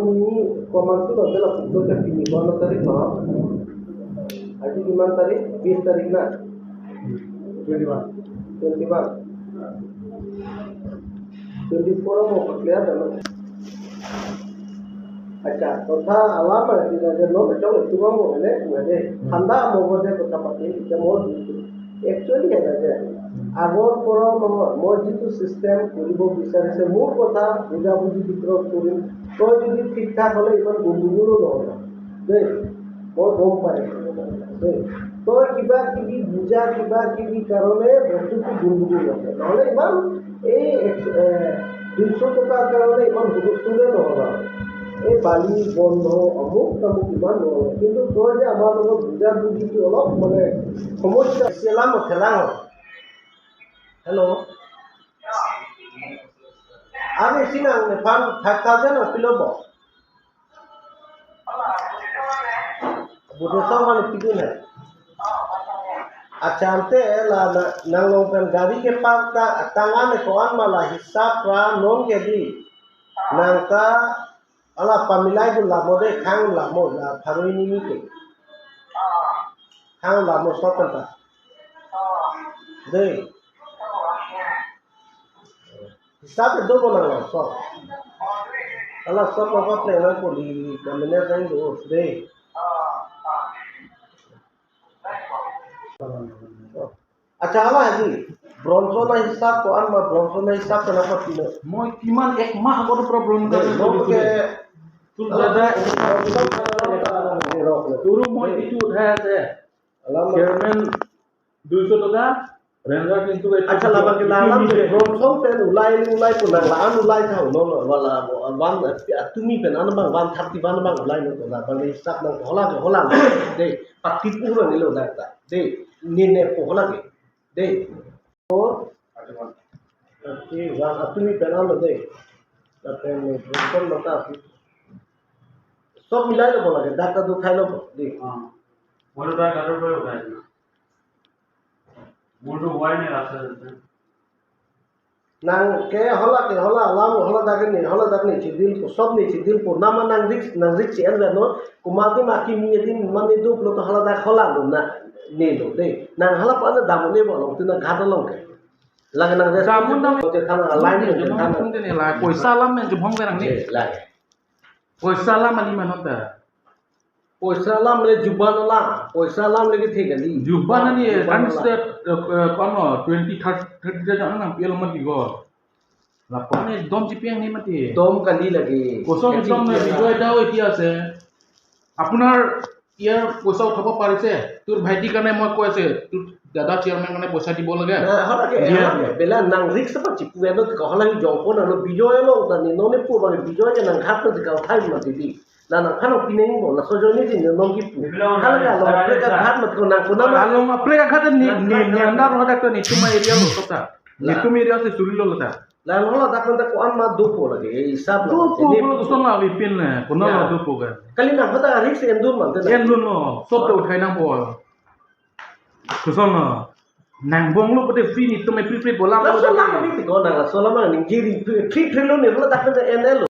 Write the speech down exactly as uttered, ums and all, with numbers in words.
Ini komantu nanti lapu ke pini ko tarik no. Aji kiman tarik? Bis tarik na? Twenty one. Twenty one. Twenty four mo clear na? Acha, kotha alam ma di na no chong tu mo ne ne. Thanda mo ko de kotha pati ke mo. Actually, ya, ya. আগৰ পৰাও নহয়, মই যিটো চিষ্টেম কৰিব বিচাৰিছে, মোৰ কথা বুজাবুজি ভিতৰত কৰিম। তই যদি ঠিক ঠাক হ'লে ইমান গণ্ডগোলো নহয় দেই, মই গম পাইছোঁ দেই। তই কিবা কিবি বুজা, কিবা কিবি কাৰণে বস্তুটো গণ্ডগোল নহয়, নহ'লে ইমান এই এক-, এ, দুইশ টকাৰ কাৰণে ইমান হুলস্থুলে নহ'ল আৰু। এই বালি বন্ধ, অমুক তমুক ইমান নহ'ল। কিন্তু তই যে আমাৰ লগত বুজাবুজিটো অলপ মানে সমস্যা। Selam, selam. Hello. Ani sinang nephan five thousand apilo bo. Budo sa mani pidun hai. Acha, ante la na, nang long pen gari ke park ta tangan ko-an ma la hisap ra non ke di. Nang ta ala pamilai dun la mo de, khang la mo la pharo hini ni ke. Khang la mo sop ta. De. Hisap do bo nang lo sop. Ala sop apa plan nang ko di kamene sang do de. Acha, hala hai di. Bronson ahisap ko-an ma, bronson ahisap kenapa tidak? Moi kiman ek mah ko problem ka. Lo ke. Tul dada. Turu moi itu uthai ase. Alam. Chairman দুইশ টকা, ranger কিন্তু এক আচ্ছা, labang ke alam ke bronson pen ulai ulai pun nang la-an ulai tha, no, no, wala wan atumi pen an bang one thirty one bang ulai no, labang ke hisap nang hola ke hola de, pati pura ni lo na ta de, ni ne po hola ke de. Or atumi pen an lo de. Lapen bronson mata sob milai lo bo lage, dak ta do khai lo bo de. Olo ta gador pe uthai na. Murdu huai ne rasa jante. Nang ke hola ke hola alam hola dak ne hola dak ne chidil ko sob ne chidil ko nama nang risk nang risk si en no kumati ma kimi din mane do lo to hola dak hola lo na ne lo de. Nang hala pa na dam ne bo lo tu na ghat lo ke. Lage nang risk. Damun dam ko te thana line ko te thana. Poisa alam ne jumhong ke nang ni. Lage. Poisa alam ani manota. Poisa alam le juban la, poisa alam le kethe kali. Juban ani juban kan la. State, eh, eh, kono twenty, thirty, thirty ta jang nang P L mati go. Lapu ne dom chipiang ni mati. Dom kali lagi. Kosong dom ne Bijoy dao etiya ase. আপোনাৰ ইয়াৰ পইচা উঠাব পাৰিছে? তোৰ ভাইটিৰ কাৰণে মই কৈ আছে, তোৰ দাদা চেয়াৰমেন কাৰণে পইচা দিব লাগে। না, হঠাৎ দিয়া, এয়া দিয়া। বেলা নাং ৰিক্স এটা চিপু এনে হঠাৎ জংপন আৰু বিজয় লো জানি ননে পো মানে বিজয় কে নাং ঘাট না জিকাও থাই মাতি দি। Na nang khano pineng bo, na sojoine din nong kipu. Hala ka lo, pre ka ghat mat ko nang ko na. Along pre ka ghat ni, ni, ni andar lo dak ni tuma area lo sota. Ni tuma area se suri lo ta. La lo la dak nang ko an ma do po lagi, eh, hisap la. Do po ko song la lipin le, ko na la do po ka. Kali na hota rik se endun man te na. Endun lo, sop to uthai nang bo. Ko song la. Nang bong lo pote free ni tuma free free bola. La so la ni ko na, so la ma ni jiri free free lo ni, lo dak nang en lo.